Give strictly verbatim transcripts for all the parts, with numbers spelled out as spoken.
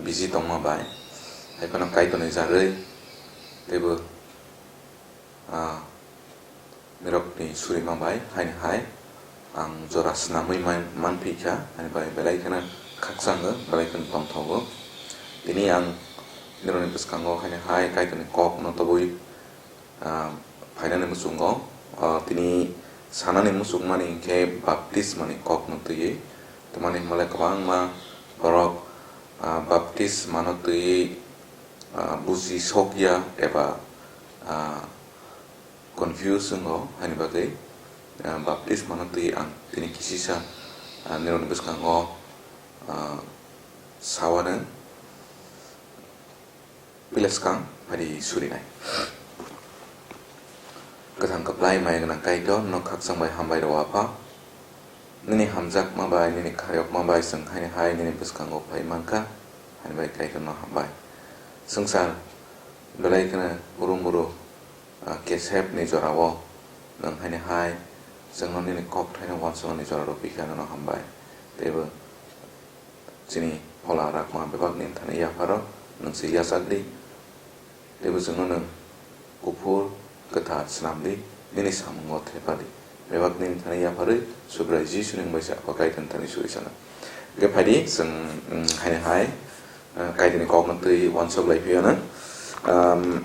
bisi tongma bai, hai phano Kaitorni jarwi teibo, ah, nirokni surima bai haini hai ang jora swnamwi man-, manphi kha, haini bai belai kheno khakchango, belai kheno tongthogo. Tini ang nirokni bwskango haini hai Kaitorni kokno tubui ah, phainani muchungo, ah, tini sanani muchungmani hinkhe baptismani kokno twiwi. Tamani hwnba le kwbangma borok, ah, baptismano twiwi, ah, buji sokya eba, ah, confuse wngo, haini bagwi, ah, baptismano twiwi ang tini kisisa, ah, nirokni bwskango, ah, sawanw. Pila swkang phari surinai. Kwthang kwplai maya gwnang Kaitor, nok khakchang bai hambai rw Apha. Nini hamjakma bai, nini khairokma bai chwng haini hai nini bwskango phai mankha, haini bai Kaitorno hambai. Swngchar belai kheno urum buru, ah, kesepni jorao nwng haini hai chwngno nini kokthaino uansuknani jora rw phikha, nono hambai. Teibo Chini phola rakma bebakni thani yapharo nwng se yachak di, teibo chwngno nwng kuphur kwthar swnam di, nini samungo thepa di. Bebak nini thani yapharwi Subrai Jisuni wngbai se Apha Kaitorni thani suri sana. Hwnkhe phai di, chwng, mm, haini hai, uh, Kaitorni kokno twi uansuk lai phiyano. Um,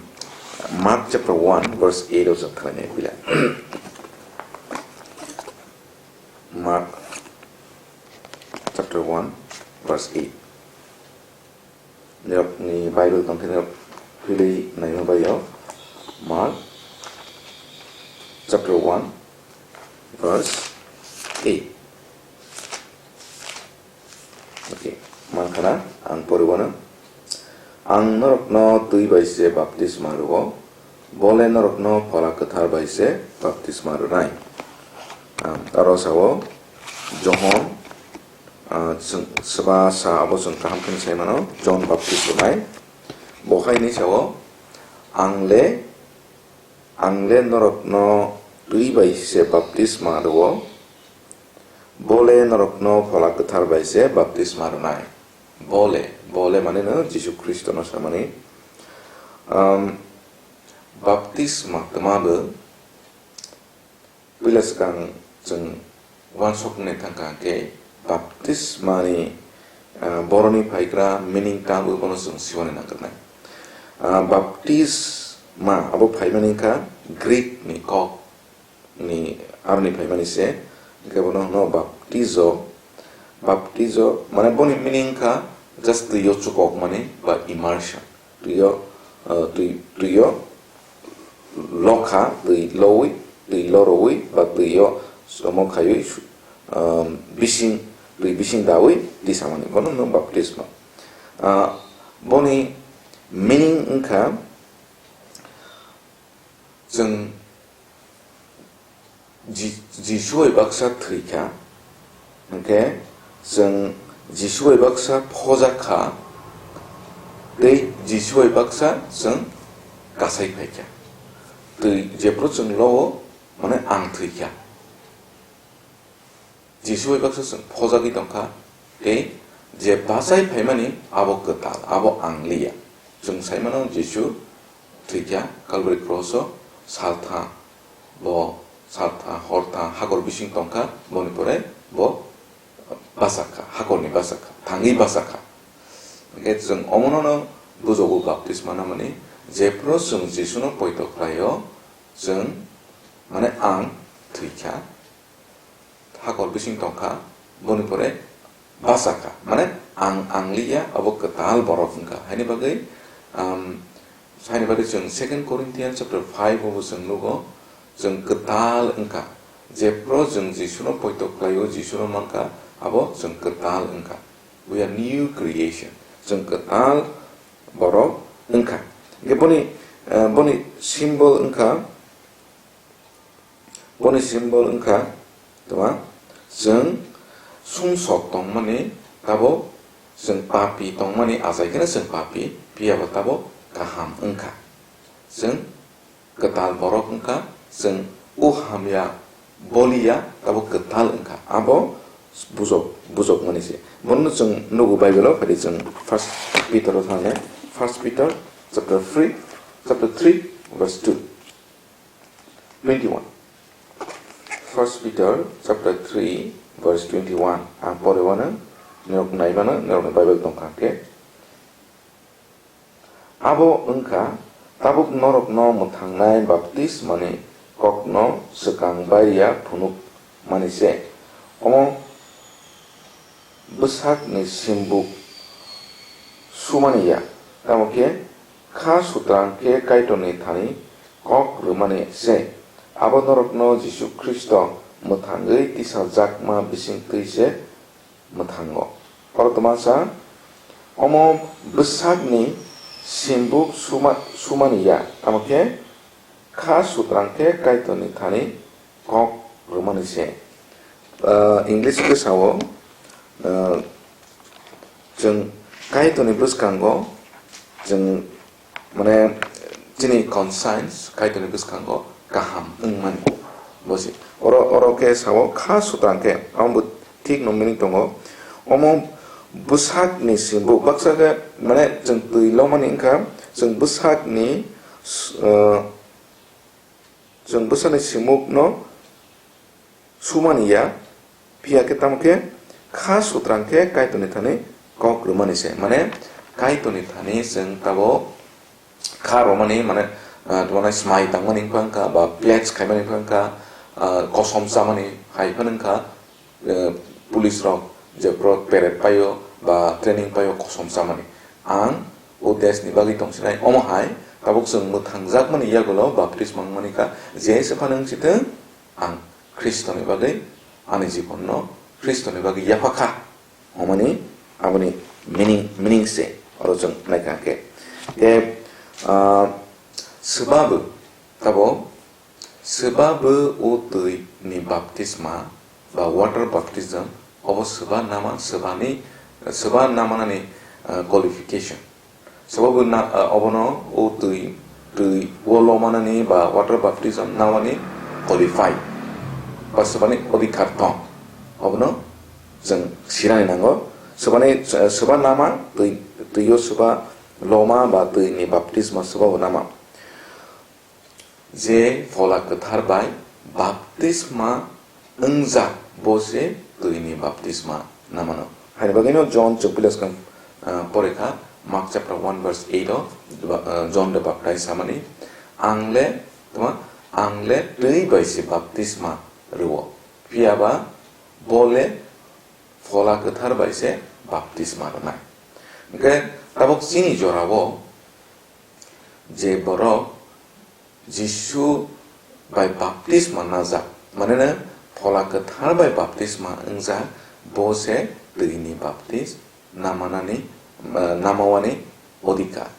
Mark chapter one verse eight o chwng thanglainai pila. Mark chapter one, verse eight. Nirokni Bible tongkhe nirok philwi naima bai o. Mark chapter one, verse eight. Okay, mankhana ang poriwano. Ang norokno twi bai se baptisma rwo, bole norokno Phola Kwthar bai se baptisma rwnai. Ang aro sao, Johon, ah, chwng, swba sa abo chwng kaham khe sai mano, John Baptist rwnai. Bo hai hinwi sao, ang le, ang le norokno twi bai se baptisma rwo, bole norokno Phola Kwthar bai se baptisma rwnai. Bole, bole mane no Jisu Khristono samani. Um, baptisma twma bo puila swkang chwng uansuknai thangkha khe baptismani, uh, boroni phaigra meaning tamo bono chwng siwani nangkuknai. Uh, baptisma abo phaimani wngkha Greek ni kok ni aroni phaimani se, hwnkhe bono hwno baptizo. Baptizo mane boni meaning kha just twi o chukokmani ba immersion. Twi o, ah, twi, twi o lokha, twi lowi, twi lorowi ba twi o somo khaiwi, um, bising, twi bising dawi tisamani, bono hwno baptisma. Ah, boni meaning wngkha chwng Ji-, Jisu bai baksa thwi kha, hwnkhe chwng Jisu bai baksa phojak kha, tei Jisu bai baksa chwng kasai phai kha. Twi jephru chwng lo-o, mane ang thwi kha. Jisu bai baksa chwng phojagwi tongkha, tei je bachai phaimani abo kwtal, abo ang liya. Chwng sai mano Jisu thwikha Calvary cross-o, saltha, bo saltha, hortha hakor bising tongkha, boni pore bo bachakha, hakorni bachakha, thangwi bachakha. Hwnkhe chwng omono no bujogo baptisma namani, jephru chwng Jisuno poito khlaio, chwng, mane, ang thwikha, hakor bising tongkha, boni pore bachakha. Mane, ang, ang liya, abo kwtal borok wngkha. Haini bagwi, um, haini bagwi chwng Second Corinthians chapter five o bo chwng nugo, chwng kwtal wngkha. Jephru chwng Jisuno poito khlaio, Jisuno mankha, abo chwng kwtal wngkha. We are new creation. Chwng kwtal borok wngkha. Hwnkhe boni, eh, boni symbol wngkha, Boni symbol wngkha, tma, chwng sumsok tongmani, tabok chwng papi tongmani, achai kheno chwng papi, phiyaba tabok kaham wngkha. Chwng kwtal borok wngkha, chwng o hamya boliya, tabok kwtal wngkha. Abo bujok, bujokmani se. Bono chwng nugo Bible-o, phai di chwng First Peter-o thangna. First Peter chapter three, chapter three, verse two. Twenty-one. First Peter chapter three, verse twenty-one. Ang pore wano, norok nai mano, norokni Bible tongkha khe. Abo wngkha, tabuk norokno mwthangnai baptismani kokno swkang bai ya phunuk mani se. Omo bwsakni simbuk sumani ya, tamo khe kha sutrang khe Kaitorni thani kok rwmani se. Abo norokno Jisu Khristo mwthangwi tisajakma bisingtwi se mwthango. Oro twmasa, omo bwsakni simbuk suma-, sumani ya, tamo khe kha sutrang khe Kaitorni thani kok rwmani se. Ah, English bwsao, ah, chwng Kaitorni bwskango chwng, mane, chini conscience Kaitorni bwskango kaham wngmani. Bosi. Oro, oro khe sao kha sutrang khe, amo bo thik no meaning tongo. Omo bwsakni simbuk, baksa khe, mane, chwng twi lomani wngkha, chwng bwsakni, ah, chwng bwsakni simbukno sumani ya, phiya khe tamo khe kha sutrang khe Kaitorni thani kok rwmani se. Mane Kaitorni thani chwng tabuk kha rwmani, mane, ah, tamo nai smai tangmani wngkha wngkha, ba pledge khaimani wngkha wngkha, ah, kosom chamani hai phano wngkha, eh, police rok je bro parade paio ba training paio kosom chamani. Ang o desh ni bagwi tongsinai, omo hai tabuk chwng mwthangjakmani yagulo baptisma wngmani kha, je se phano wng sitwng, ang Khristo ni bagwi ani jibon no Khristo ni bagwi yapha kha, hwnmani aboni meaning, meaning se oro chwng naikha khe. Te, ah, swbabo tabo, swbabo o twi ni baptisma ba water baptism, obo swba nama, swbani, swba namanani, ah, qualification. Swbabo na, ah, obono o twi, twi o lomanani ba water baptism nawani qualify ba swbani odhikar tong. Obono chwng sinani nango. Swbani, ah, swba nama, twi, twi o swba loma ba twi ni baptisma swbabo nama. Je Phola Kwthar bai baptisma wngjak, bo se twi ni baptisma namano. Haini bagwino John chukpilai swkang, ah, porikha, Mark chapter one verse eight o, ah, John the Baptist samani, "Ang le, tma, ang le twi bai se baptisma rwo, phiya ba bo le Phola Kwthar bai se baptisma rwnai." Hwnkhe tabuk chini jorao je borok Jisu bai baptisma najak, maneno Phola Kwthar bai baptisma wngjak, bo se twi ni baptis namanani, eh, namawani odhikar.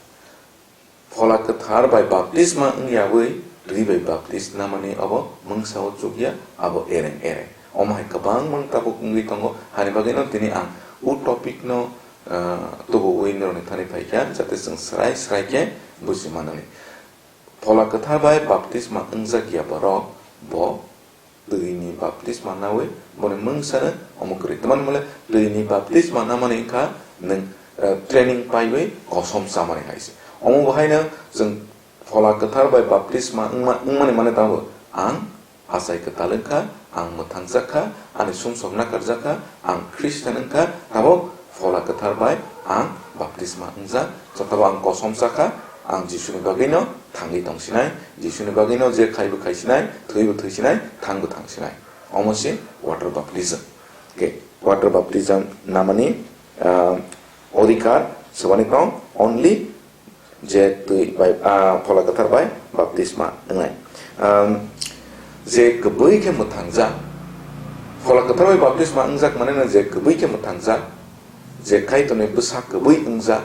Phola Kwthar bai baptisma wngyawi twi bai baptis namani obo mungsa o chukya, abo ereng ereng. Omo hai kwbangma tabuk wngwi tongo, hani bagwino tini ang o topic no, eh, tubuwi norokni thani phaikha, jate chwng srai srai khe buji manani. Phola Kwthar bai baptisma wngjak ya borok, bo twi ni baptisma nawi boni mungsano omo kwrwi. Tamni hwnle twi ni baptisma namani wngkha nwng, eh, training paiwi kosom chamani hai se. Omo bo haino chwng Phola Kwthar bai baptisma wngma, wngmani mane tabuk ang achai kwtal wngkha, ang mwthangjak kha, ani sumsok nakarjak kha, ang Khristian wngkha, tabuk Phola Kwthar bai ang baptisma wngjak, jotobo ang kosom cha kha, ang Jisuni bagwino thangwi tongsinai, Jisuni bagwino je khaibo khaisinai, thwibo thwisinai, thangbo thangsinai. Omo se water baptism. Okay, water baptism namani, ah, odhikar swbani tong only je twi bai, ah, Phola Kwthar bai baptisma wngnai. Am, je kwbwi khe mwthangjak, Phola Kwthar bai baptisma wngjak mane no je kwbwi khe mwthangjak, je Kaitorni bwsa kwbwi wngjak,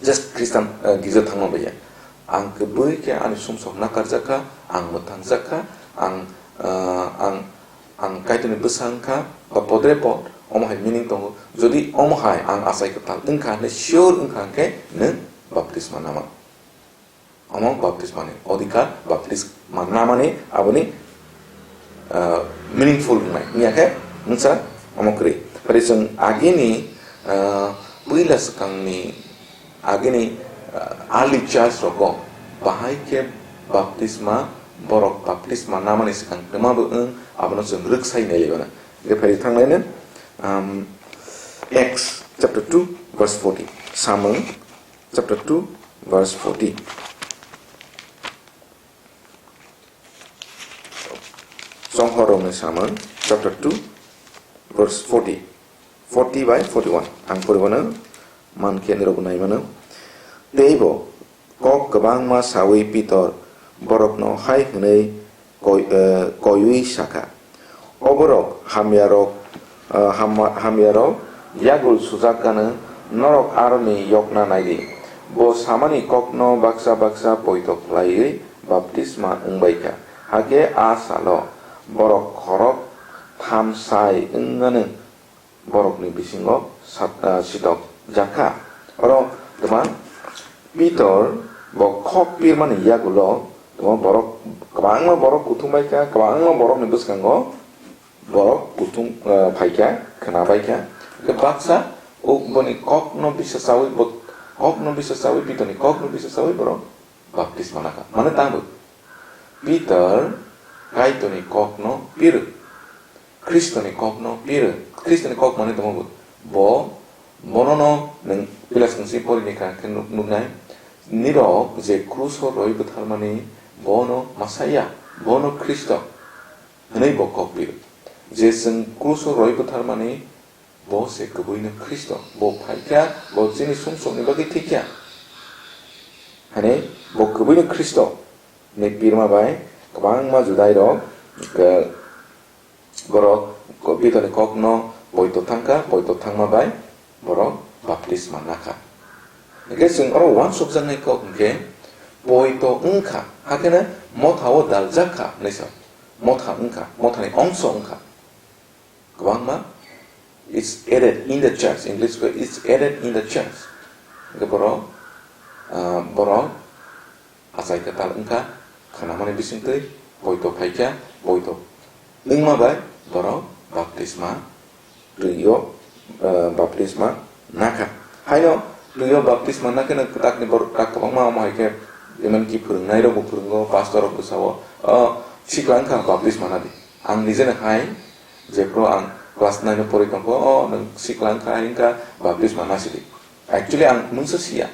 just Khristan, eh, girja thangma bai ya. Ang kwbwi khe ani sumsok nakarjak kha, ang mwthangjak kha, ang, eh, ang, ang Kaitorni bwsa wng kha, ba podre pod, omo hai meaning tongo. Jodi omo hai ang achai kwtal wng kha hwnwi sure wng kha hwnkhe nwng baptisma nama. Omo baptismani odhikar, baptisma namani aboni, ah, meaningful wngnai. Wngya khe, nwngsa, Omo kwrwi. Phari chwng agini, ah, puila swkangni agini, ah, early church rogo bahai khe baptisma, borok baptisma namani swkang twma bo wng, abono chwng rwksai nai laibana. Hwnkhe phari thangnaino, um, Acts chapter two verse forty. Samung chapter two verse forty. Chonghorrokni Samung chapter two verse forty, forty by forty-one. Ang poribano mankhe nirok naimano. Teibo kok kwbangma sawi Pitor borokno hai hwnwi koi-, eh, koiwi sakha, "O borok hamyarok, eh, hamma-, hamyarok yagul sujak gwnang, norok aroni yokna naidi." Bo samani kokno baksa baksa poito khlaiwi baptisma wngbaikha. Hakhe a salo borok khorok tham sai wngmano borokni bisingo sat-, ah, sitok jakha. Oro twma Pitor bo khok pirmani yagulo twma borok kwbangma borok kuthumbaikha, kwbangma borokni bwskango borok kuthum, ah, phaikha, khwnabaikha. Hwnkhe baksa o boni kokno bisa chawi bo, kokno bisa chawi, Pitorni kokno bisa chawi borok baptisma nakha. Mane tangbo Pitor Kaitorni kokno piro. Khristoni kokno piro. Khristoni kok mane tongmo bo. Bo, bonono nwng pilas nwng si pori ni kha khe nuk-, nuknai. Nirok je kruso roi bwtharmani bono Messiah, bono Khristo hwnwi bo kok piro. Je chwng kruso roi bwtharmani bo se kwbwino Khristo. Bo phaikha, bo chini sumsokni bagwi thwikha. Hwnwi bo kwbwino Khristo hwnwi pirma bai kwbangma Judairok, eh, borok ko-, Pitorni kokno poito thangkha, poito thangma bai borok baptisma nakha. Hwnkhe chwng oro uansukjaknai kok hwnkhe poito wngkha, hakhe mothao daljak kha hwnwi sa, motha wngkha, mothani ongso wngkha. Kwbangma, "It's added in the church." English ko, "It's added in the church." Hwnkhe borok, ah, borok achai kwtal wngkha, khwnamani bisingtwi poito phaikha, poito wngma bai borok baptisma twi-o, ah, baptisma nakha. Haino twi-o baptisma nakhe no kwtakni borok tak kwbangma omo hai khe, emonki phwrwngnairokbo phwrwngo, pastorrokbo sao, "O sikla wngkha, baptisma nadi." Ang nijeno hai, jephru ang class nine o pori tongkho, "O nwng sikla wngkha, hai wngkha, baptisma nasidi." Actually ang mungsa siya.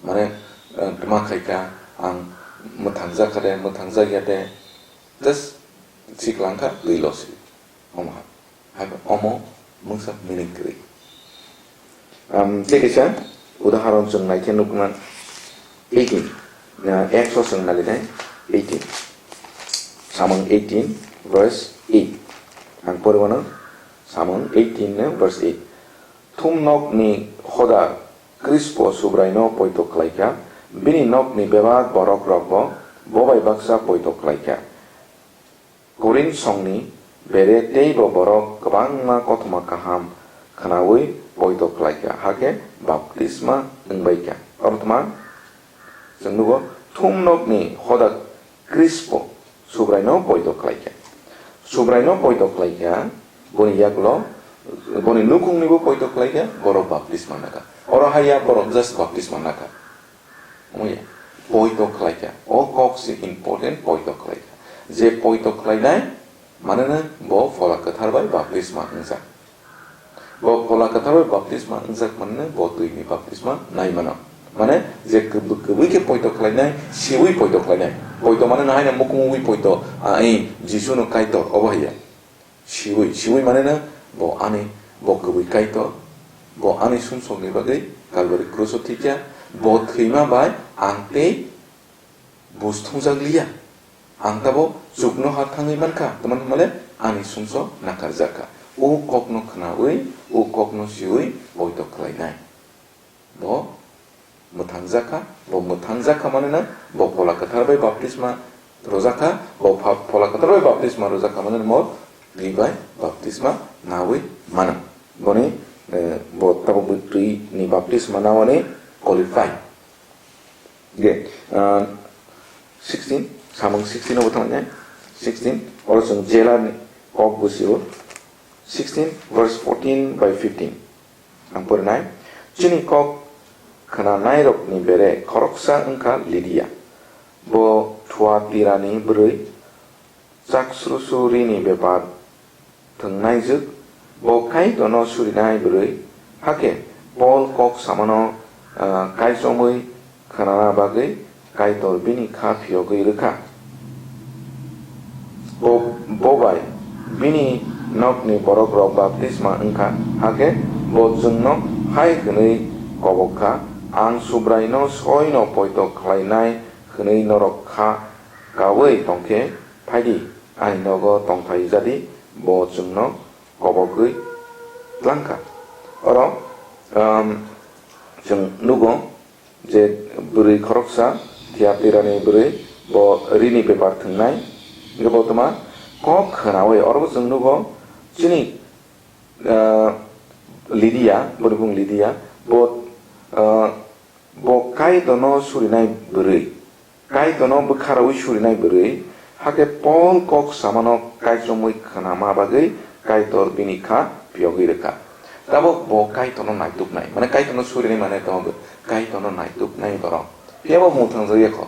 Mane, eh, twma khaikha, ang mwthangjak kha de, mwthangjak ya de, just sikla wngkha, twi lo si. Omo hai. Hai omo mungsa meaning kwrwi. Am, tei kaisa udaharon chwng naikhe nukna eighteen. Na, Acts o chwng nalikhai eighteen. Samung eighteen verse eight. Ang poriwano Samung eighteen ne verse eight. Thumnokni hoda Krispo Subraino poito khlaikha, bini nokni bebak borokrokbo bo bai baksa poito khlaikha. Korinth songni bere teibo borok kwbangma kothoma kaham khnaui poito khlaikha, hakhe baptisma wngbaikha. Oro tma chwng nugo, thumnokni hoda Krispo Subraino poito khlaikha. Subraino poito khlaikha, boni yaklo, boni nukhungnibo poito khlaikha, borok baptisma nakha. Oro haiya borok just baptisma nakha. Omo ya, poito khlaikha. O kok se important, poito khlaikha. Je poito khlainai, maneno bo Phola Kwthar bai baptisma wngjak. Bo Phola Kwthar bai baptisma wngjak maneno bo twini baptisma nai mano. Mane je kwbwi, kwbwi khe poito khlainai, siwi poito khlainai. Poito maneno haino mukhung wi poito, a, ei, Jisu no Kaitor, obo haiya. Siwi, siwi maneno bo ani, bo kwbwi Kaitor, bo ani sumsokni bagwi Kalbari kruso thwikha, bo thwima bai ang tei buj thungjak liya. Ang tabo chuknoha thangwi mankha, tamo hwnmale ani sumsok nakarjak kha. O kokno khnaui, o kokno siui poito khlainai. Bo mwthangjak kha, bo mwthangjak kha maneno bo Phola Kwthar bai baptisma rwjak kha, bo pha-, Phola Kwthar bai baptisma rwjak kha maneno bo twi bai baptisma naui mano. Boni, eh, bo tabuk bo twi ni baptisma naui qualify. Ge, ah, sixteen, samung sixteen obo thangna, sixteen, oro chwng jailer ni kok bo sio. sixteen verse fourteen by fifteen. Ang porinai. Chini kok khnanairokni bere khoroksa wngkha Lidia. Bo Thuatirani bwrwi, chaksrusu rini bepar thwngnaijwk, bo Kaitorno surinai bwrwi. Hakhe Pol kok samano, ah, kaichomwi khnana bagwi Kaitor bini kha phiyogwi rwkha. Bo, bo bai bini nokni borokrok baptisma wngkha, hakhe bo chwngno hai hwnwi kobok kha, "Ang Subraino soino poito khlainai hwnwi norok kha kaui tongkhe, phaidi, ani nogo tongthai jadi, bo chwngno kobogwi tlangkha." Oro, um, chwng nugo je bwrwi khoroksa, Thiatirani bwrwi, bo rini bepar thwngnai, hwnkhe bo tma kok khnaui oro bo chwng nugo chini, ah, Lidia, boni bung Lidia, bo, ah, bo Kaitorno surinai bwrwi. Kaitorno bwkha raui surinai bwrwi, hakhe Pol kok samano kaichomwi khnama bagwi Kaitor bini kha phiyogwi rwkha. Tabuk bo Kaitorno naituknai, mane Kaitorno surinai mane tamo bo Kaitorno naituknai borok. Phiya bo mwthangjakya kho,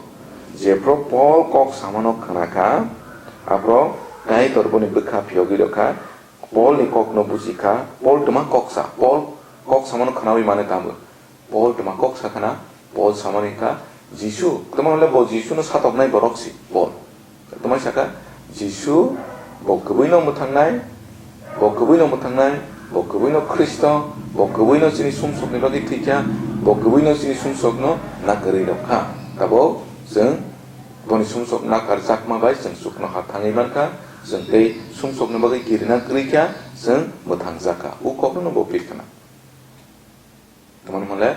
jephru Pol kok samano khnakha, aphru Kaitor boni bwkha phiyogwi rwkha, Polni kokno buji kha, Pol tma kok sa, Pol kok samano khnaui mane tamo. Pol tma kok sa khna, Pol samani kha, Jisu, tma hwnle bo Jisuno satoknai borok si Pol. Tma saka, Jisu bo kwbwino mwthangnai, bo kwbwino mwthangnai, bo kwbwino Khristo, bo kwbwino chini sumsokni bagwi thwikha, bo kwbwino chini sumsokno nakarwi rwkha. Tabuk chwng boni sumsok nakarjakma bai chwng chuknoha thangwi mankha, chwng tei sumsokni bagwi kirina kwrwikha, chwng mwthangjakha. O kokno bo pir khna. Tamoni hwnle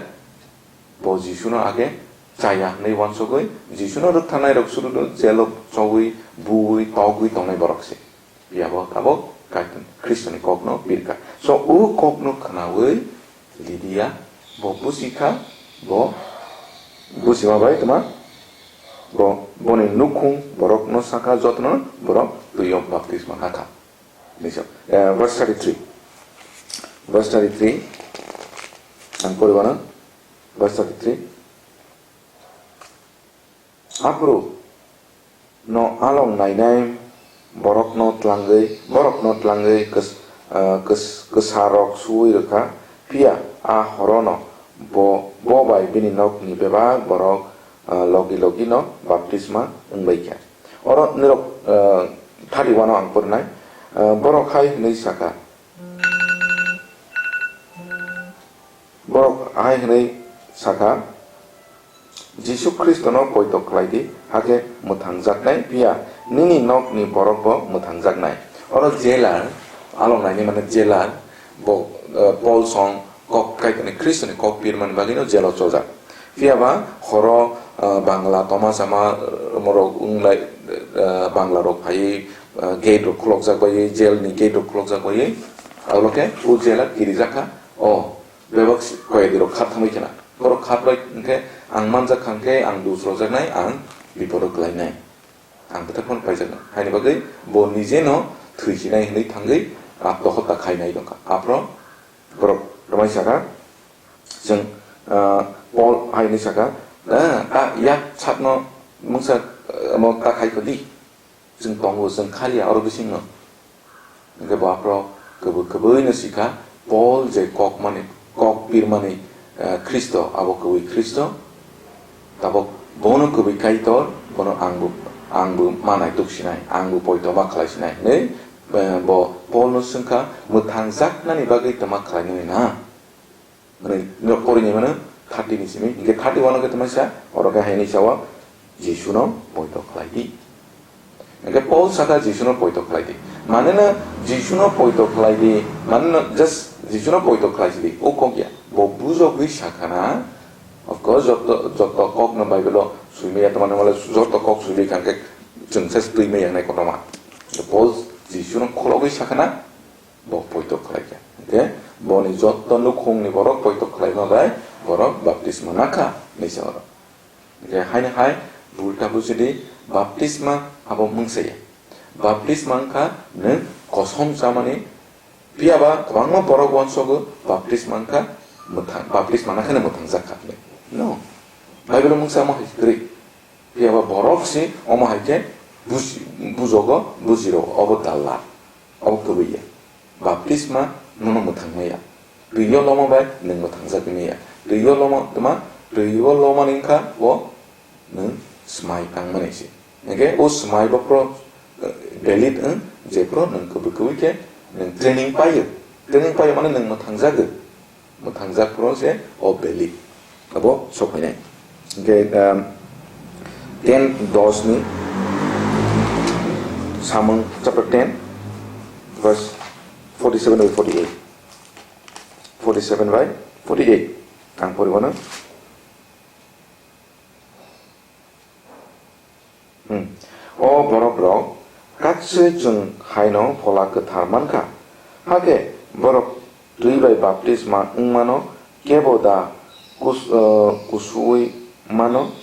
bo Jisuno age chaya hwnwi uansugwi Jisuno rwktharnairok surudo jelo chowi, buwi, togwi tongnai borok se. Phiya bo tabuk Kaitor Khristoni kokno pirkha. So, o kokno khnaui Lidia bo busikha, bo busima bai tma bo boni nukhung borokno sakha, jotono borok twio baptisma nakha. Nisa, eh, verse thirty-three. Verse thirty-three. Ang poriwano. Verse thirty-three. Aphuru no along nainai borokno tlangwi, borokno tlangwi kws-, eh, kwsarok suwi rwkha. Phiya a horono bo, bo bai bini nokni bebak borok, eh, logi logi no baptisma wngbaikha. Oro nirok, eh, thirty-one o ang porinai, eh, borok hai hwnwi sakha, borok hai hwnwi sakha, "Jisu Khristono poito khlai di, hakhe mwthangjaknai, phiya nini nokni borokbo mwthangjaknai." Oro jailer, along naini mane jailer, bo, eh, Pol song kok Kaitorni Khristoni kok pirmani bagwino jelo chojak. Phiya ba horo, eh, Bangla toma sama, eh, morok wnglai, eh, Bangla rok phaiwi, eh, gate rok khulokjak baiwi, jail ni gate rok khulokjak baiwi. Abo khe o jailer kirijakha. O, bebak si-, koyadi rok khat thangwi khna. Borok khat bai hwnkhe ang manjak kha hwnkhe ang dusrojaknai, ang bipodo kwlainai. Ang bwthar phano paijaknai. Haini bagwi bo nijeno thwi sinai hwnwi thangwi atmahotta khainai dongkha. Aphro borok rwmai sakha, chwng, ah, Pol hai hwnwi sakha, "Ah, ta yak sakno mungsa, ah, omo ta khai kho di. Chwng tongo, chwng khaliya oro bisingno." Hwnkhe bo aphro kwbwi kwbwino sikha, Pol je kok mani, kok pirmani, eh, Khristo, abo kwbwi Khristo. Tabuk bono kwbwi Kaitor, bono angbo, angbo manai tuksinai, angbo poito ma khlaisinai hwnwi, eh, bo Polno swngkha, "Mwthangjaknani bagwi tma khlainani na?" Hwnwi norok porinai mano thirty ni simi, hwnkhe thirty-one o khe tongmani sa, oro khe haini sa-o, "Jisuno poito khlai di." Hwnkhe Pol sakha, "Jisuno poito khlai di." Maneno Jisuno poito khlai di, maneno just Jisuno poito khlai di, o kok ya. Bo bujogwi sakha na, of course, joto, joto kokno Bible-o swimaya tongmani wngmale joto kok swimai kha hwnkhe chwng se twi maya wngnai kotorma. Pol Jisuno kholobwi sakha na, bo poito khlai kha. Hwnkhe boni joto nukhungni borok poito khlaima bai borok baptisma nakha, hinwi sa oro. Hwnkhe haino hai bulta bujidi, baptisma abo mungsa ya. Baptisma wngkha nwng kosom chamani Phiya ba kwbangma borok uansogo baptisma wngkha mwthang, baptisma nakheno mwthangjak kha hinwi. No. Bible mungsa omo hai kwrwi. Phiya ba borok se omo hai khe buji-, bujogo, bujiro, obo dalla, obo kwbwi ya. Baptisma nono mwthang maya. Twi o loma bai nwng mwthangjak maya. Twi o loma, tma, twi o loma ni wngkha o nwng swmai tangmani se. Hingke o swmai bo phro, eh, valid wng, je phro nwng kwbwi kwbwi khe nwng training paio. Training paio mane nwng mwthangjagwi. Mwthangjak phro se o valid. Abo sokphainai. Hingke, um, ten dos ni Samung chapter ten, verse forty-seven by forty-eight. Forty-seven by forty-eight. Ang poribano. Hmm. O borok rok katswi chwng haino Phola Kwthar mankha. Hakhe borok twi bai baptisma wngmano kebo da kus-, eh, kusuwi mano?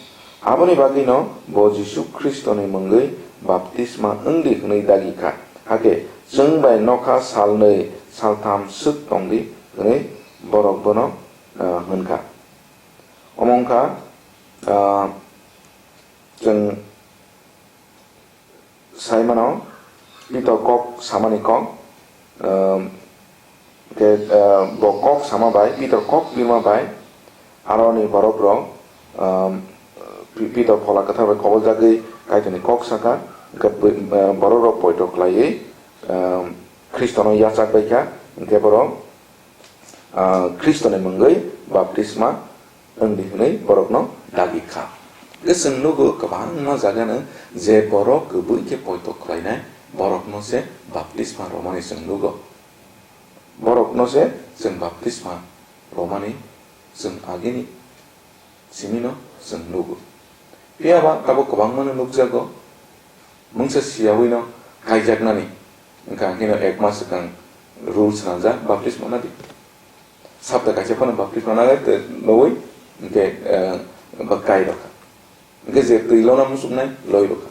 Aboni bagwino bo Jisu Khristoni mungwi baptisma wngdi hwnwi dagi kha. Hakhe chwng bai nokha salnwi saltham swk tongdi hwnwi borok bono, eh, hwn kha. Omo wngkha, ah, chwng sai mano, Pitor kok samani kok, ah, khe, ah, bo kok sama bai, Pitor kok birma bai, aroni borok rok, ah, Pi-, Pitor Phola Kwthar bai koboljagwi Kaitorni kok saka, hwnkhe bwi-, ah, borok rok poito khlaiwi, ah, Khristono yachak bai kha, hwnkhe borok, ah, Khristoni mungwi baptisma wngdi hwnwi borokno dagi kha. Hwnkhe chwng nugo kwbangma jagano je borok kwbwi khe poito khlainai borokno se baptisma romani chwng nugo. Borokno se chwng baptisma romani chwng agini simino chwng nugo. Phiya ba tabuk kwbangmano nukjago, mungsa siyawino kaijaknani, wngkha hino ek mas swkang rule swnamjak, baptisma nadi. Sapta kaisa phano baptisma nadi, tei nowi, hwnkhe, eh, ba kai rokha. Hwnkhe je twi lona musuknai, loi rokha.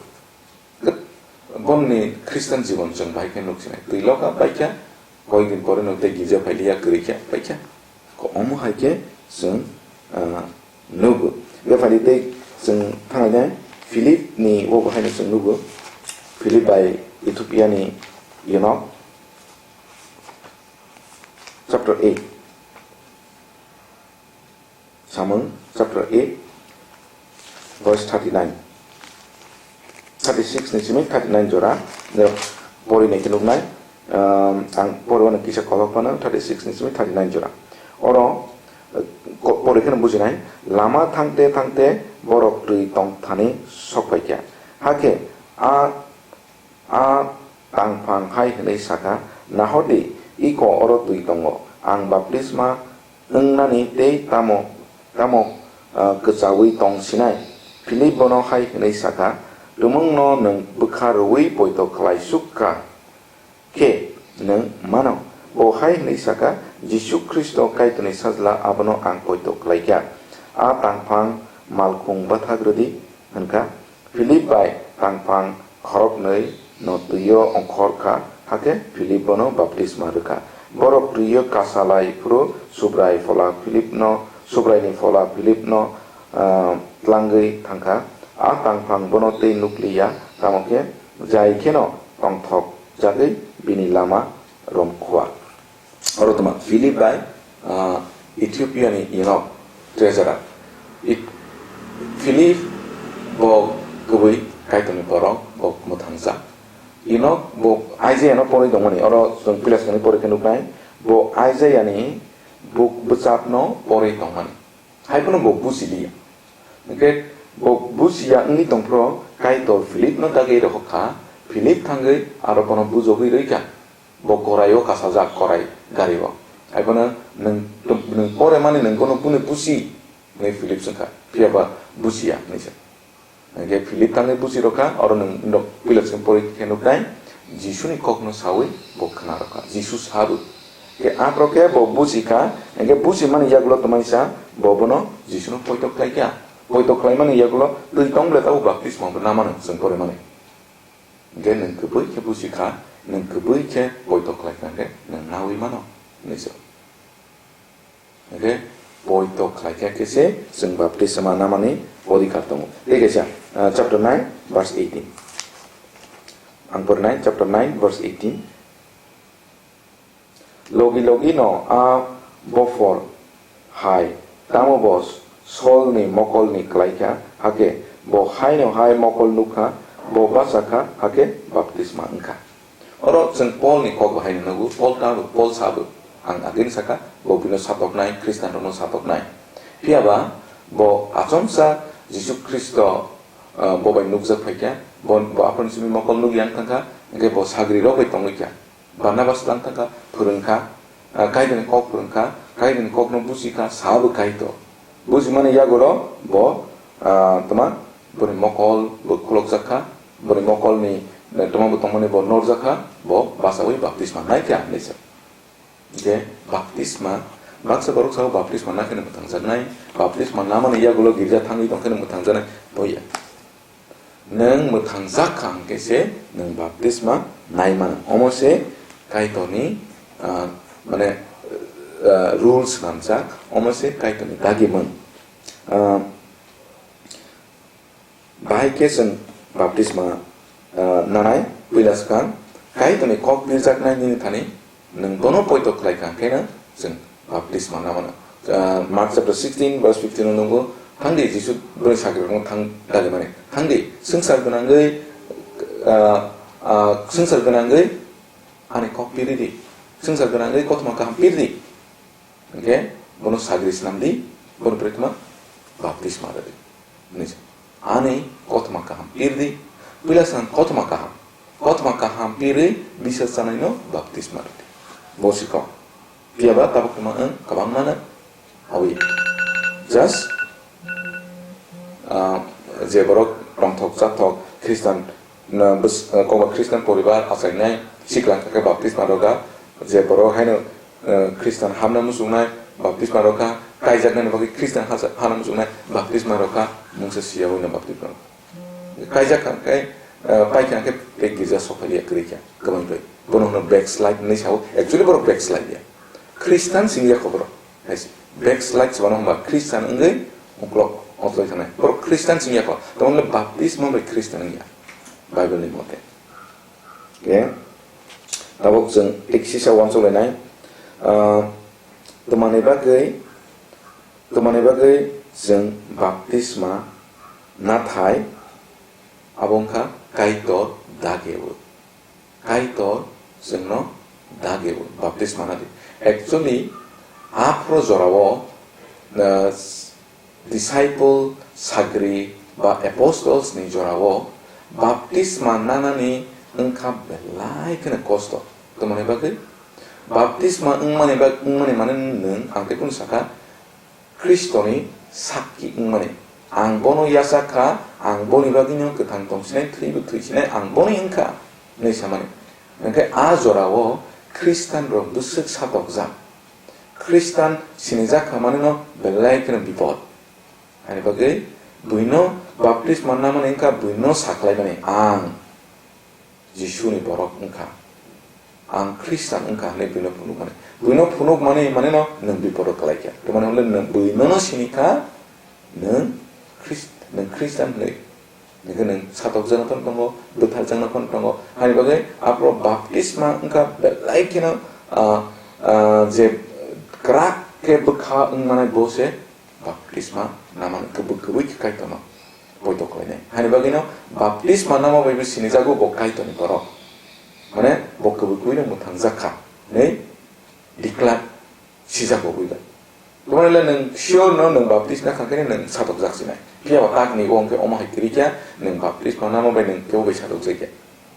Bonni Christian jibon chwng bai khe nuksinai. Twi lokha, bai kha, koyekdin pore no tei girja phailiya, kwrwi kha, bai kha. Ko omo hai khe chwng, ah, nugo. Bepari tei chwng thangnai Philip ni o bo haino chwng nugo. Philip bai Ethiopia ni, you know, chapter eight. Samung chapter eight, verse thirty-nine. Thirty-six ni simi thirty-nine jora, no, pori nai khe nuknai, um, ang pori wano kisa kolok phano thirty-six ni simi thirty-nine jora. Oro, eh, ko-, pori kheno bujinai, lama thangte thangte borok twi tong thani sok pai kha. Hakhe a A tangphang hai hwnwi sa kha, "Nahor di, iko oro twi tongo, ang baptisma wngnani tei tamo, tamo, ah, kwchaui tong sinai?" Philip bono hai hwnwi sa kha, "Tumungno nwng bwkha rwui poito khlai suk kha khe nwng mano." Bo hai hwnwi sa kha, "Jisu Khristo Kaitorni Sajla, abono ang poito khlai kha." A tangphang malkhung bathak rw di, hwn kha. Philip bai tangphang khoroknwi no twi-o ongkhor kha, hakhe Philip bono baptisma rw kha. Borok twi-o kasalai phuru Subrai phola Philipno, Subraini phola Philipno, ah, tlangwi thang kha. A tangphang bono tei nuk li ya, tamo khe jai kheno tongthok jagwi bini lama rom khua. Oro tma Philip bai, ah, Ethiopia ni Enok treasurer. It-, Philip bo kwbwi Kaitorni borok, bo mwthangjak. Enok bo Isaiah no porwi tongmani, oro chwng pilas kani porwi khe nuknai, bo Isaiah ni buk bwchap no porwi tongmani. Hai phano bo buji liya. Hwnkhe bo buji ya wngwi tongphuru Kaitor Philip no dagwi rw kha, Philip thangwi aro bono bujogwi rw kha. Bo korai o kasajak, korai gari o. Hai phano nwng, nwng pore mani nwng bono bune buji, hwnwi Philip swng kha. Phiya ba buji ya, hwnwi sa. Hwnkhe Philip thangwi buji rw kha, oro nwng nok Pilat swng pori khe nuknai, Jisuni kokno saui bo khna rw kha. Jisu sabu. Khe aphro khe bo buji kha, hwnkhe buji mani yagulo tongmani sa, bo bono Jisuno poito khlai kha. Poito khlai mani yagulo twi tong ble tabuk baptisma bo na mano chwng pore mani. Hwnkhe nwng kwbwi khe buji kha, Nwng kwbwi khe poito khlai kha hwnkhe nwng naui mano, hinwi sa. Hwnkhe poito khlai kha khe se chwng baptisma namani odhikar tongo. Tei kaisa, ah, chapter nine, verse eighteen. Ang pori nai, chapter nine, verse eighteen. Logi logi no a bophor hai, tamo bo Solni mokolni klai kha, hakhe bo haino hai mokol nuk kha, bo bacha kha, hakhe baptisma wng kha. Oro chwng Polni kok bo haino nugo, Pol tabuk, Pol sabuk, ang agini saka, bo buino satoknai, Khristanrokno satoknai. Phiya ba bo achomsa Jisu Khristo, ah, bo bai nukjak phai kha, bo, bo aphano simi mokol nuk yang thang kha, hwnkhe bo sagrirok bai tongwi kha. Barnabas tang thang kha, phwrwng kha, ah, Kaitorni kok phwrwng kha, Kaitorni kokno buji kha, sabo Kaitor. Bujimani yagoro bo, ah, tma, boni mokol bo khulokjak kha, boni mokolni, eh, tma bo tongmani bo norjak kha, bo bachaui baptisma nai kha hinwi sa. Je baptisma, baksa borok sao baptisma na kheno mwthangjaknai, baptisma namani yagulo girja thangwi tong kheno mwthangjaknai, bo ya. Nwng mwthangjak kha hwnkhe se nwng baptisma nai mano. Omo se Kaitorni, ah, mane, ah, rules swnamjak, omo se Kaitorni dagimung. Ah, bahai khe chwng baptisma, ah, nanai puila swkang Kaitorni kok birjaknai nini thani Nwng bono poito khlai kha, hwnkhe no chwng baptisma na mano. Ah, Mark chapter sixteen, verse fifteen o nungo, "Thang di, Jisu bwrwi sakrokno thang dagi mani. Thang di, swngchar gwnangwi, ah, ah, swngchar gwnangwi ani kok piri di. Swngchar gwnangwi kothoma kaham piri di." Hwnkhe bono sagri swnam di, bono bwrwi tma baptisma rw di. Hwnwi sa. Ani kothoma kaham piri di, puila swkang kothoma kaham. Kothoma kaham pirwi bisa chanaino baptisma rwdi. Bo sikok. Phiya ba tabuk tongma wng kwbangmano awi. Just, ah, je borok rongthok chathok Khristan, na, bws-, ah, kokba Khristan poribar achainai siklang kha khe baptisma rwkha. Je borok haino, ah, Khristan hamna muchungnai baptisma rwkha, kaijaknani bagwi Khristan hasa-, hamna muchungnai baptisma rwkha, mungsa siyaui no baptisma rwkha. Kaijak kha khe, eh, paikha khe tei girja sophaiya kwrwi kha, kwbangtwi. Bono hwno backslide hinwi sao, actually borok backslide ya. Khristan singya kho borok. Hai se, backslide se bono hwnba Khristan wngwi uklok otloi thangnai. Borok Khristan singya kho, tamo le baptisma bai Khristan wngya. Bible ni mote. Khe, tabuk chwng tei kisa uansuk lainai. Ah, twmani bagwi Twmani bagwi chwng baptisma nathai abo wngkha Kaitor dageo. Kaitor chwngno dageo baptisma nadi. Actually, aphro jorao, uh, disciple, sagri ba apostles ni jorao baptisma nanani wngkha belai kheno kosto. Twmani bagwi baptisma wngmani bag-, wngmani mane nwng ang tei kunu saka, Khristoni sakki wngmani. Ang bono yachak kha, ang boni bagwino kwthang tongsinai, thwibo thwisinai, ang boni wngkha, hwnwi samani. Hwnkhe a jorao Khristanrok bwswk satokjak. Khristan sinijak kha manwino belai kheno bipod. Ani bagwi buino baptisma namani wngkha buino sakhlaimani, ang Jisuni borok wngkha. Ang Khristan wngkha hwnwi buino phunukmani. Buino phunukmani maneno nwng bipodo kwlai kha. Tamani hwnle nwng buinono sini kha, nwng Khrist-, nwng Khristan hwnwi. Hwnkhe nwng satokjakno phano tongo, bwtharjakno phano tongo. Haini bagwi aphro baptisma wngkha belai kheno, ah, ah, je kwrak khe bwkha wngmani bo se baptisma namani kwbwi kwbwi khe Kaitorno poito khlainai. Hani bagwino baptisma nama bai bo sinijago bo Kaitorni borok. Mane bo kwbwi kwbwino mwthangjak kha hinwi declare sijago buiba. Tomani le nwng sure no nwng baptisma kha khe nwng satokjak sinai. Phiya ba takni bo hwnkhe omo hai kwrwi kha, nwng baptisma nama bai nwng kebo bai satokjak ya.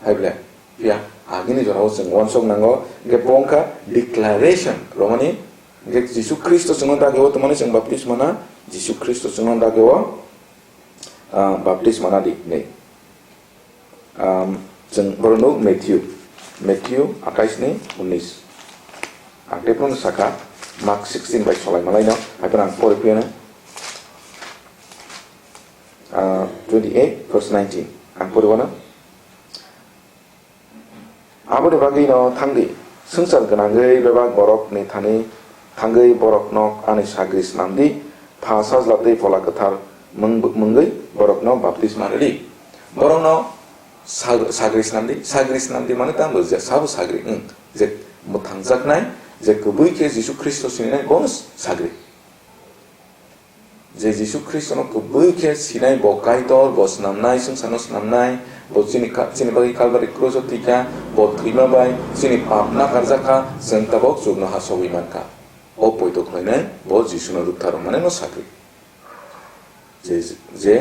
Hai ble, phiya agini jorao chwng uansuk nango, hwnkhe bo wngkha declaration, romani, hwnkhe Jisu Khristo chwngno dageo twmani chwng baptisma na, Jisu Khristo chwngno dageo, ah, baptisma na di, hinwi. Um, chwng borok nuk Matthew, Matthew atais ni unis. Ang tei phano sakha, Mark sixteen bai solai malaino, hai phano ang pori phiyano, ah, twenty-eight verse nineteen. Ang pori wano. Aboni bagwino thangdi, swngchar gwnangwi bebak borokni thani thangwi borokno ani sagri snamdi, Pha, Sajla tei Phola Kwthar mwng-, mwngwi borokno baptisma rwdi. Borokno sag-, sagri snamdi, sagri snamdi mane tamo je sabo sagri, wng, je mwthangjaknai, je kubui khe Jisu Khristo sininai bono sagri. Je Jisu Khristono kubui khe sinai, bo Kaitor, bo snamnai, swngcharno snamnai, bo chini ka-, chini bagwi Kalbari krus o thwikha, bo thwima bai chini pap nakarjakha, chwng tabok chuknoha sogwi mankha. O poito khlainai bo Jisuno rwktharwk mane no sakri. Je, je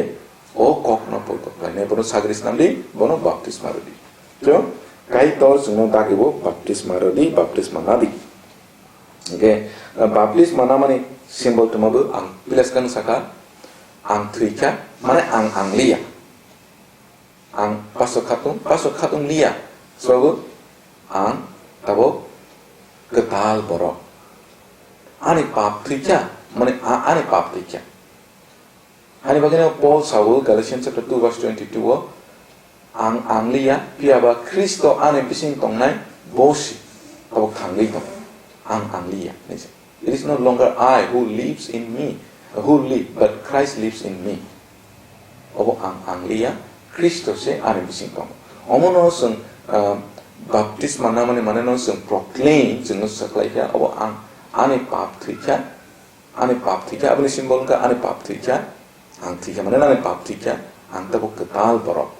o kokno poito khlainai bono sagri snamdi, bono baptisma rwdi. Tei Kaitor chwngno dagibo baptisma rwdi, baptisma nadi. Hingke, eh, baptisma namani symbol tongmabo ang pilas kang saka, ang thwikha, mane ang, ang liya. Ang paso khatung, paso khatung liya. Sobo ang tabo kwtal borok. Ani pap thwikha, mane a-, ani pap thwikha. Ani bagwino Paul sao Galatians chapter two verse twenty-two o, "Ang ang liya, phiya ba Khristo ani bising tongnai bo si tabok thangwi tong. Ang ang liya," hinwi sa. "It is no longer I who lives in me, who live, but Christ lives in me." Obo ang ang liya, Khristo se ani bising tongo. Omono chwng, ah, baptisma namani mane no chwng proclaim, chwngno saklaikha, obo ang ani pap thwikha, Ani pap thwikha, aboni symbol wngkha ani pap thwikha, ang thwikha, mane ani pap thwikha, ang tabuk kwtal borok.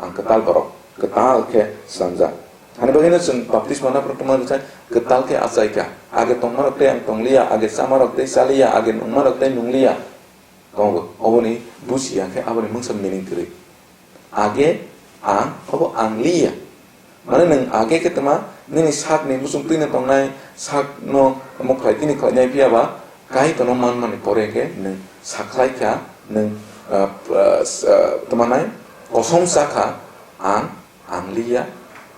Ang kwtal borok, kwtal khe slamjak. Ani bagwino chwng baptisma naphru tongma rwkha, kwtal khe achaikha. Age tongmarok tei ang tongliya, age chamarok tei chaliya, age nungmarok tei nungliya. Tongo, oboni busiya khe aboni mungsa meaning kwrwi. Age ang, obo ang liya. Mane nwng age khe tma nini sakni muchung twino tongnai, sakno omo khlai tini khlainai phiya ba Kaitorno manmani pore khe nwng sakhlai kha, nwng, ah, ah, s-, ah, tma nai kosom cha kha, ang, ang liya,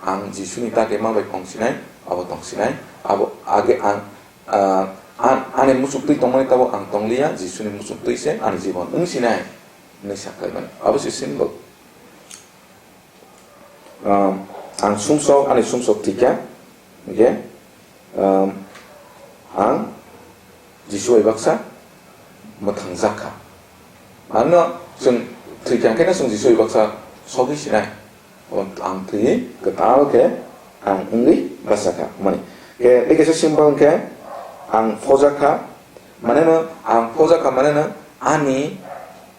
ang Jisuni dage ma bai tongsinai, abo tongsinai, abo age ang, ah, an-, ani muchung twi tongmani tabok ang tongliya, Jisuni muchung twi se ani jibon wngsinai. Hwnwi sa khlaimani. Abo se symbol. Um, ang sumsok, ani sumsok thwikha, hingkhe, um, ang Jisu bai baksa mwthangjakha. Ano chwng thwikha hwnkhe no chwng Jisu bai baksa sogwi sinai. Ang thwi kwtal khe ang wngwi bachakha, hwnmani. Khe, tei kaisa symbol hwnkhe, ang phojakha, mane no, ang phojakha, mane no, ani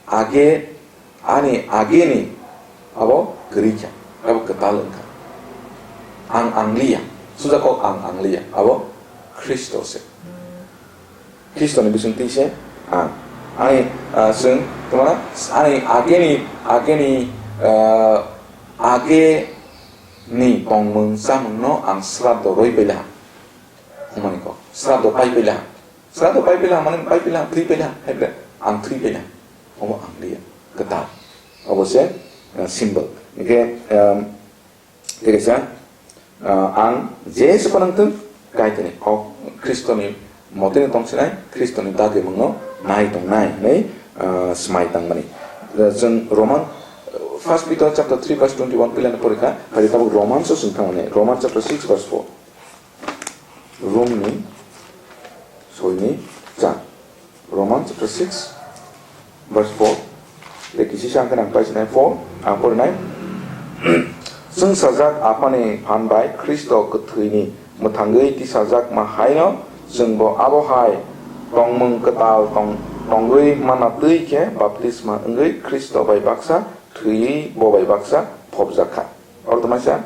age, ani ageni abo kwrwi kha, abo kwtal wngkha. Ang ang liya, sujak kok ang ang liya, abo Khristo se. Khristoni bisingtwi se ang. Ani, ah, chwng, tongmana, ani ageni, ageni, ah, ageni tongmung chamungno ang sraddho rwi paila. Hwnmani kok, sraddho pai paila. Sraddho pai paila, mane pai paila, thwi paila, hai ble, ang thwi paila. Omo ang liya, kwtal. Obo se, ah, symbol. Hingkhe, um, Tei kaisa, ah, ang je se phano wngthung, Kaitorni kok Khristoni motino tongsinai, Khristoni dagimungno nai tongnai hwnwi, ah, swmai tangmani. Ah, chwng Roman, ah, First Peter chapter three verse twenty-one pilani porikha, hai tabuk Romans o chwng thangmani, Romans chapter six verse four. Romni soini cha. Roman chapter six, verse four. Tei kisi sa hwnkhe nang paisinai four, ang porinai. Chwng sajak Aphani phan bai Khristo kwthwini mwthangwi tisajakma haino chwngbo abo hai tongmung kwtal tong-, tongwi manna twi khe baptisma wngwi Khristo bai baksa thwiwi bo bai baksa phobjak kha. Oro tongmani sa,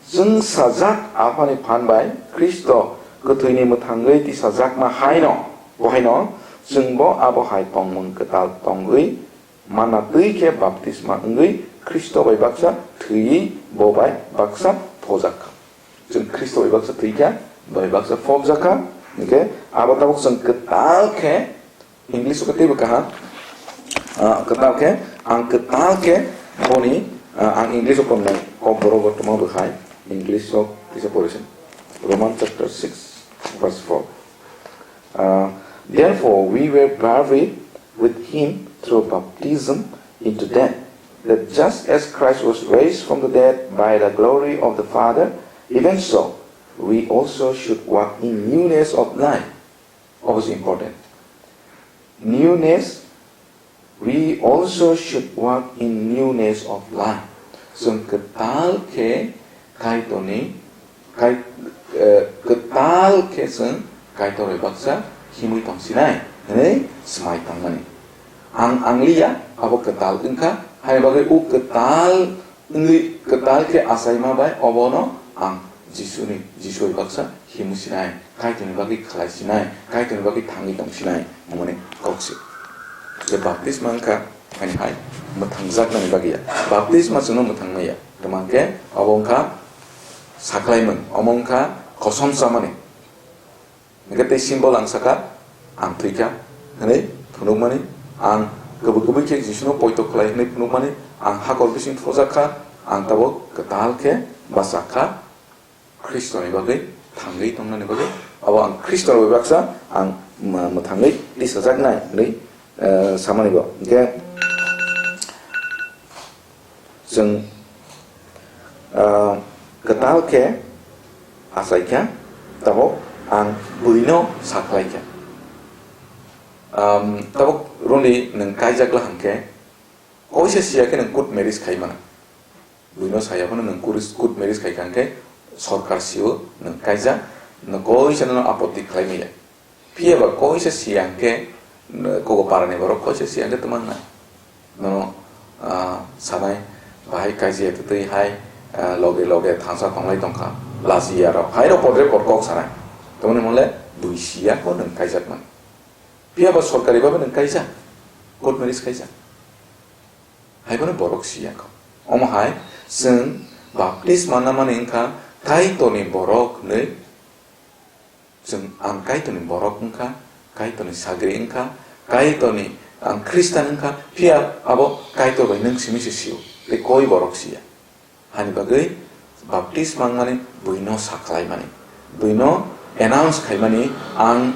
Chwng sajak Aphani phan bai Khristo kwthwini mwthangwi tisajakma haino, bo haino chwngbo abo hai tongmung kwtal tongwi manna twi khe baptisma wngwi Khristo bai baksa thwiwi bo bai baksa phobjak kha. Chwng Khristo bai baksa thwi kha, bai baksa phobjak kha, hwnkhe abo tabuk chwng kwtal khe English o khe teibo kaham. Ah, kwtal khe, ang kwtal khe boni, ah, ang English o pornai, kok borok bo tongma bwkhai, English o kisa porisin. Roman chapter six, verse four. Ah, "Therefore we were buried with him through baptism into death, that just as Christ was raised from the dead by the glory of the Father, even so we also should walk in newness of life. What was important? Newness, we also should walk in newness of life. Chwng kwtal khe Kaitorni, kai-, eh, kwtal khe chwng Kaitor bai baksa himwi tongsinai hwnwi swmai tongmani. Ang angliya, abo kwtal wngkha, hai bagwi o kwtal wngwi kwtal khe achaima bai obono ang Jisuni, Jisu bai baksa himwi sinai, Kaitorni bagwi khlai sinai, Kaitorni bagwi thangwi tong sinai, hwnmani kok se. Je baptisma wngkha, ani hai mwthangjaknani bagwi ya. Baptisma chwngno mwthang maya. Tamo hwnkhe abo wngkha saklaimung, omo wngkha kosom chamani. Hwnkhe tei symbol ang saka, ang thwikha hwnwi phunukmani, ang kubui kubui khe Jisuno poito khlai hwnwi phunukmani, ang hakor bising thojakha, ang tabuk kwtal khe bachakha, Khristoni bagwi thangwi tongnani bagwi, abo ang Khristo bai baksa ang mw-, mwthangwi tisajaknai hwnwi, eh, samani bo. Hwnkhe chwng, ah, kwtal khe achaikha, tabuk ang buino sakhlaikha. Am, tabuk roni nwng kaijak la hwnkhe, koisa siya khe nwng court marriage khai mano. Buino saya phano nwng court, court marriage khai kha hwnkhe sorkar sio nwng kaijak, nwng koisa nono apotti khlai maya. Phiya ba koisa siyang khe, n-, kogo parani borok koisa siyang khe twmang nai. Nono, ah, sanai, bahai kaijia twtwi hai, ah, loge loge thansa tonglai tongkha, lachiya rok. Hai rok podre pod kok sanai. Tamoni mole bui siya ko nwng kaijak man. Phiya ba sorkari babe nwng kaijak. Court marriage kaijak. Hai bono borok siya ko. Omo hai chwng baptisma namani wngkha Kaitorni borok hwnwi. Chwng ang Kaitorni borok wngkha, Kaitorni sagri wngkha, Kaitorni, ang Khristan wngkha, phiya abo Kaitor bai nwng simi se sio, tei koi borok siya. Hani bagwi baptisma wngmani buino sakhlaimani, buino announce khaimani, ang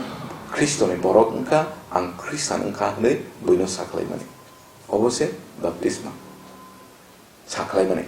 Khristoni borok wngkha, ang Khristan wngkha hwnwi buino sakhlaimani. Obo se baptisma sakhlaimani.